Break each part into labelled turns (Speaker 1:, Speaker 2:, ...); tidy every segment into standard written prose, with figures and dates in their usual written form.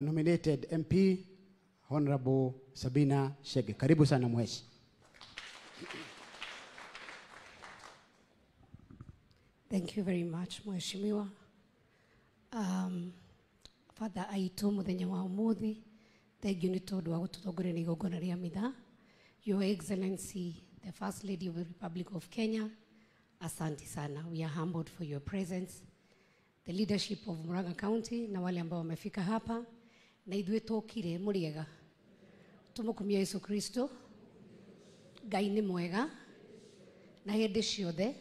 Speaker 1: Nominated MP Honorable Sabina Chege. Karibu sana mheshi.
Speaker 2: Thank you very much, Mheshimiwa. Father aitũ mũthenya wa ũmũthĩ, thengiũ nĩ tondũ wa gũtũtongoria na igongona rĩa mitha. Your Excellency, the First Lady of the Republic of Kenya, asante sana. We are humbled for your presence. The leadership of Murang'a County na wale ambao wamefika hapa, na ithuĩ tũkire mũrĩega. Tũmũkumia Yesu Kristo. Ngai nĩ mwega na hĩndĩ ciothe.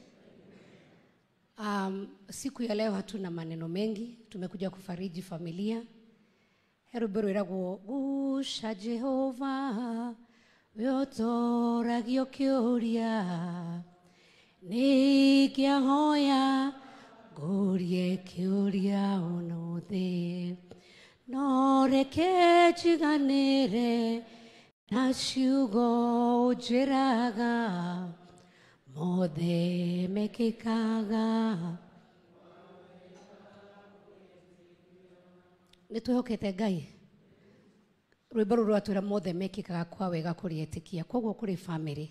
Speaker 2: Siku ya leo hatuna maneno mengi, tumekuja kufariji familia. He rwĩmbo rwĩragwo gusha Jehova wĩũtũragio kĩũria nĩngĩahoya ngũrie kĩũria ũnũthĩ no reke njiganĩre na ciugo ũnjĩraga mothe mekĩkaga. Nĩ twĩhokete Ngai. Rwĩmbo rũrũ rwatwĩra mothe mekĩkaga kwa wega kũrĩ etĩkia, koguo kũrĩ family.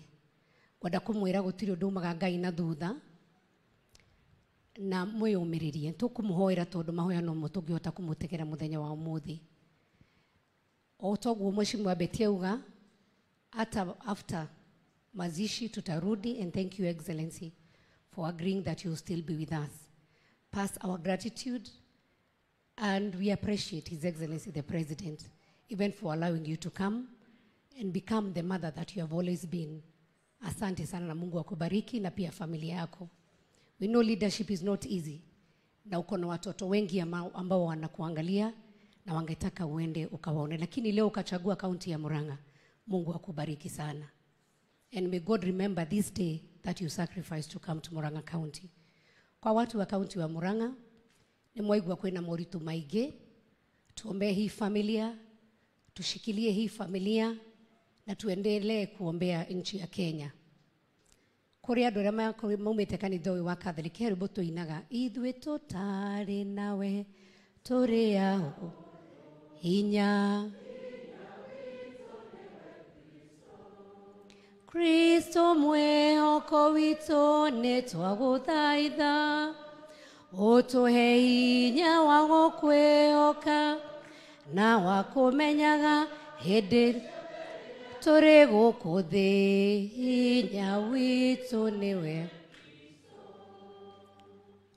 Speaker 2: Ngwenda kũmwĩra gũtirĩ ũndũ umaga Ngai na thutha, na mwĩyũmĩrĩrie. Tũkũmũhoera tondũ mahoya nomo tũngĩhota kũmũtegera mũthenya wa ũmũthĩ. O toguo Mheshimiwa Betty auga, hata after mazishi tutarudi, and thank you Excellency for agreeing that you'll still be with us. Pass our gratitude, and we appreciate His Excellency the President, even for allowing you to come and become the mother that you have always been. Asante sana na Mungu akubariki na pia familia yako. We know leadership is not easy. Na uko na watoto wengi ambao wanakuangalia na wangetaka uende ukawaone, lakini leo ukachagua kaunti ya Murang'a. Mungu akubariki sana. And may God remember this day that you sacrificed to come to Murang'a County. Kwa watu wa kaunti wa Murang'a, ni mwaigua kwina moritũ maingĩ. Tuombee hii familia, tushikilie hii familia na tuendelee kuombea nchi ya Kenya. Kũrĩ andũ arĩa maumĩte kanitha ũyũ wa Catholic, he rwĩmbo tũinaga, ithuĩ tũtarĩ nawe tũrĩ aho hinya. Kristo mwĩhoko witũ nĩ twagũthaitha, ũtũhe hinya wa gũkwĩhoka na wa kũmenyaga hĩndĩ tũrĩ gũkũ thĩ, hinya witũ nĩwe.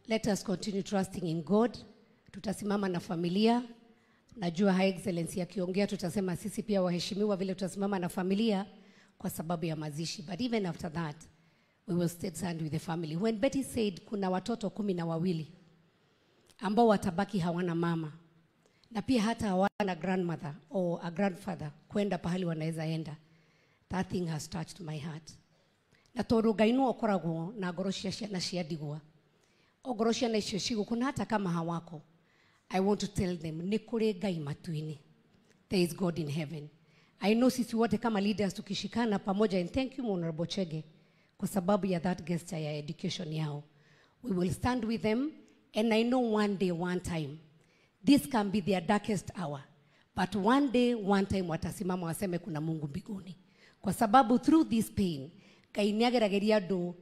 Speaker 2: Let us continue trusting in God. Tutasimama na familia. Najua High Excellency akiongea tutasema sisi pia waheshimiwa vile tutasimama na familia kwa sababu ya mazishi. But even after that, we will still stand with the family. When Betty said kuna watoto 12 ambao watabaki hawana mama na pia hata hawana grandmother or a grandfather kwenda pahali wanaweza enda, that thing has touched my heart. Na tondũ Ngai nĩwe ũkoragwo na ngoro cia ciana cia ndigwa, ngoro ciana icio cigũkũ na hata kama hawako, I want to tell them nĩ kũrĩ Ngai matu-inĩ. There is God in heaven. I know sisi wote kama leaders tukishikana pamoja, and thank you Honorable Chege kwa sababu ya that gesture ya education yao. We will stand with them, and I know one day, one time, this can be their darkest hour, but one day, one time watasimama waseme kuna Mungu mbinguni. Kwa sababu through this pain, Ngai nĩagerageria andũ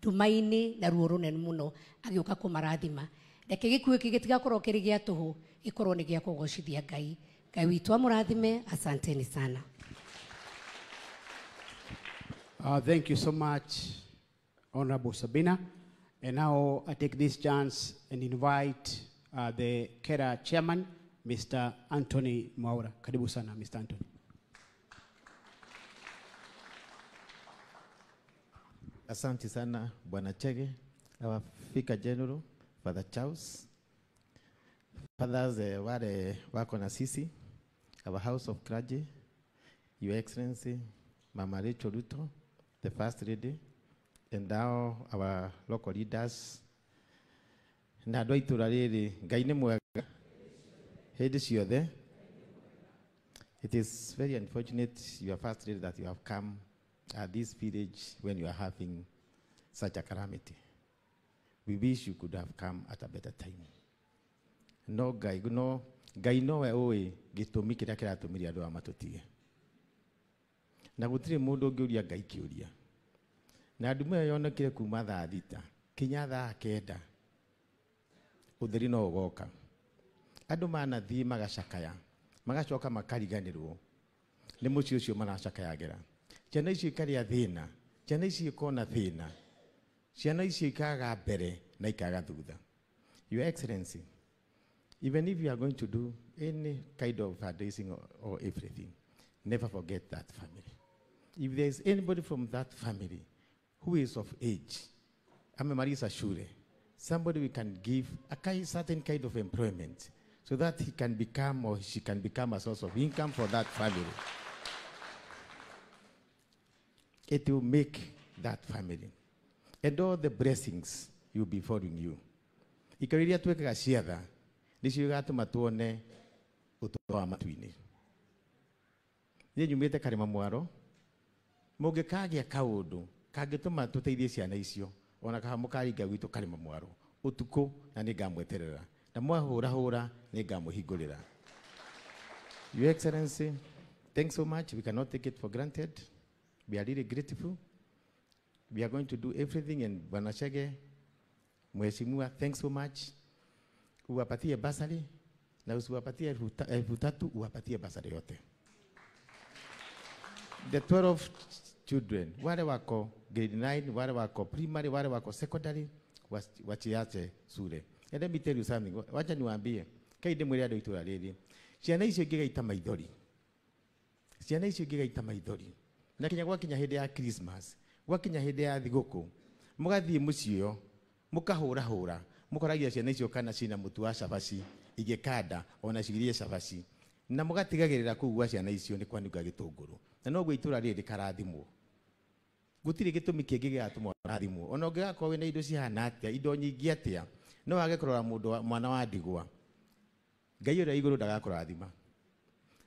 Speaker 2: nduma-inĩ na ruo rũnene mũno agĩũka kũmarathima. Reke gĩkuũ gĩkĩ gĩtigakorwo kĩrĩ gĩa tũhũ, gĩkorwo nĩ gĩa kũgocithia Ngai. Ngai witũ amũrathime. Asanteni sana.
Speaker 1: Thank you so much, Honorable Sabina. And now I take this chance and invite the KeRRA chairman, Mr. Anthony Mwaura. Karibu sana, Mr. Anthony.
Speaker 3: Asante sana, Bwana Chege, our Vicar General, Father Charles, Fathers wale wako na sisi, our House of Clergy, Your Excellency, Mama Rachel Ruto, the First Lady, and now our local leaders. Na andũ a itũra rĩrĩ, Ngai nĩ mwega hĩndĩ ciothe. It is very unfortunate, your First Lady, that you have come at this village when you are having such a calamity. We wish you could have come at a better time. No Ngai, no Ngai nowe ũĩ gĩtũmi kĩrĩa kĩratũmire andũ aya matũtige. Na gũtirĩ mũndũ ũngĩũria Ngai kĩũria. Na ndume ĩyo yonekire kuma thaa 6 kinya thaa 9 ũtheri no ũgoka. Andũ manathiĩ magacakaya, magacoka makariganĩrwo nĩ mũciĩ ũcio maracakayagĩra. Ciana icio ikarĩa thĩna, ciana icio ikona thĩna, ciana icio ikaga mbere na ikaga thutha. Your Excellency, even if you are going to do any kind of fundraising or everything, never forget that family. If there is anybody from that family who is of age, amemaliza shule, somebody we can give a certain kind of employment so that he can become or she can become a source of income for that family. It will make that family. And all the blessings will be following you. Ikaro iria twekaga ciatha nicio igatũma tuone ũtũũro wa matu-inĩ. Niĩ nyumĩte Karĩma Mwaro, mũngĩkagĩa kaũndũ kangĩtũma tũteithie ciana icio, ona kana mũkaringa gwitũ Karĩma Mwaro ũtukũ, na nĩngamweterera, na mwahũrahũra nĩngamũhingũrĩra. Your Excellency, thanks so much. We cannot take it for granted. We are really grateful. We are going to do everything, and Bwana Chege, Mheshimiwa, thanks so much. Uwapatie basari na usiwapatie 3,000, uwapatie basari yote. The 12 children, wale wako grade 9, wale wako primary, wale wako secondary, wachiache shule. And let me tell you something, wacha niwaambie, kai ndimwire andu itũra rĩrĩ, ciana icio ingĩgaita maithori, ciana icio ingĩgaita maithori, na kinya gwakinya hĩndĩ ya Christmas, gwakinya hĩndĩ ya thigũkũ, mũgathiĩ mũciĩ ũyũ, mũkahũrahũra, mũkoragia ciana icio kana cina mũtu wa cabaci, ingĩkanda, ona cigirie cabaci, na mũgatigagĩrĩra kũu gwa ciana icio nĩ kwanunga gĩtũngũrũ. Na noguo itũra rĩrĩ rĩkarathimwo. Gũtirĩ gĩtũmi kĩngĩ gĩgatũma ũrathimwo. Ona ũngĩgakorwo wĩna indo cihana atĩa, indo nyingĩ atĩa, no wage kũrora mũndũ mwana wa ndigwa. Ngai ũrĩa igũrũ ndagakũrathima.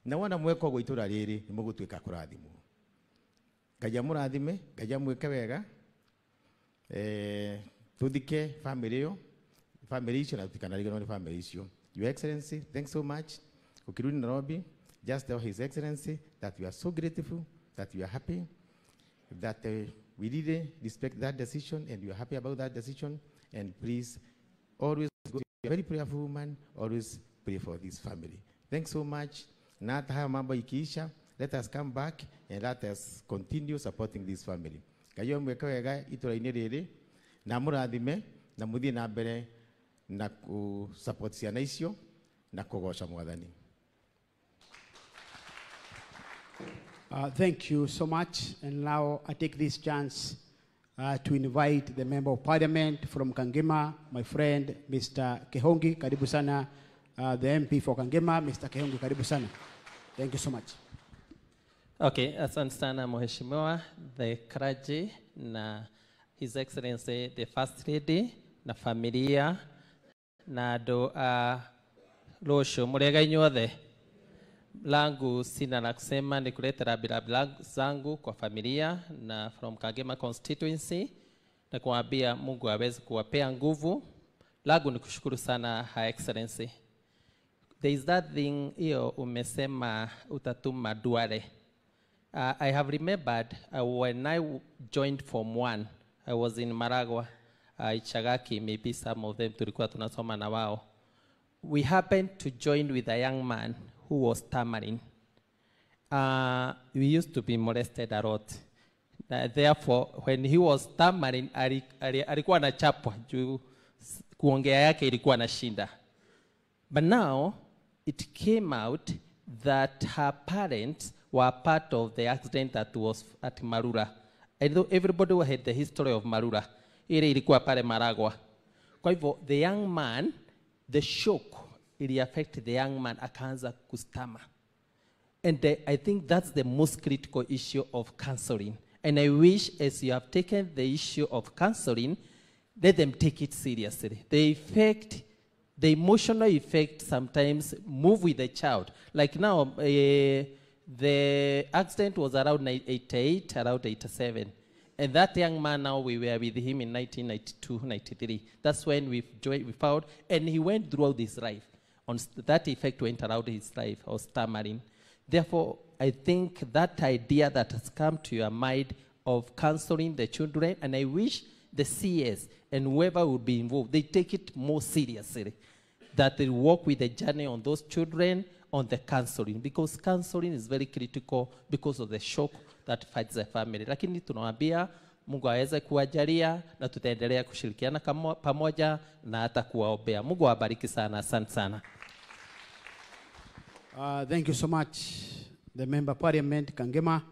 Speaker 3: Na wona mweka ũguo itũra rĩrĩ, nĩ mũgũtuĩka kũrathimwo. Ngai amũrathime, Ngai amwĩke wega. Tũthike family ĩyo, family icio na tũtikanariganĩrwo nĩ family icio. Your Excellency, thanks so much. Ukirudi Nairobi, just tell His Excellency that we are so grateful, that we are happy, that we really respect that decision and we are happy about that decision. And please, always go to a very prayerful woman, always pray for this family. Thanks so much. Na hata haya mambo ikiisha, let us come back and let us continue supporting this family. Ngai amwĩke wega itũra-inĩ rĩrĩ, na mũrathime, na mũthiĩ na mbere na ku support ciana icio na kũgoca Mwathani.
Speaker 1: Thank you so much. And now I take this chance to invite the Member of Parliament from Kangema, my friend, Mr. Kehongi. Karibu sana, the MP for Kangema, Mr. Kehongi, karibu sana. Thank you so much.
Speaker 4: Okay, asante sana Mheshimiwa, the clergy na His Excellency the First Lady na familia na andũ a rũciũ mũrĩega inyuothe. Langu sina la kusema, ni kuleta rambirambi zangu kwa familia na from Kangema constituency na kuambia Mungu aweze kuwapea nguvu. Langu ni kushukuru sana Her Excellency. There is that thing hiyo umesema utatuma Duale. I have remembered when I joined Form 1, I was in Maragua, Ichagaki, maybe some of them tulikuwa tunasoma na wao. We happened to join with a young man who was stammering. We used to be molested a lot. Therefore, when he was stammering, alikuwa anachapwa juu kuongea yake ilikuwa na shinda. But now, it came out that her parents were part of the accident that was at Marura. I know everybody had the history of Marura. Ile ilikuwa pale Maragua. Kwa hivyo, the young man, the shock, it affected the young man, akaanza kustama. And I think that's the most critical issue of counseling. And I wish, as you have taken the issue of counseling, let them take it seriously. The effect, the emotional effect sometimes move with the child. Like now, the accident was around 88, around 87. And that young man now, we were with him in 1992, 93. That's when we joined, we found, and he went throughout his life. On that effect went around his life, or stammering. Therefore, I think that idea that has come to your mind of counseling the children, and I wish the CS and whoever would be involved, they take it more seriously, that they work with the journey on those children on the counseling, because counseling is very critical because of the shock that fights the family. Lakini tunawaambia Mungu aweze kuwajalia na tutaendelea kushirikiana pamoja na hata kuwaombea. Mungu awabariki sana, asante sana.
Speaker 1: Thank you so much, the Member Parliament, Kangema.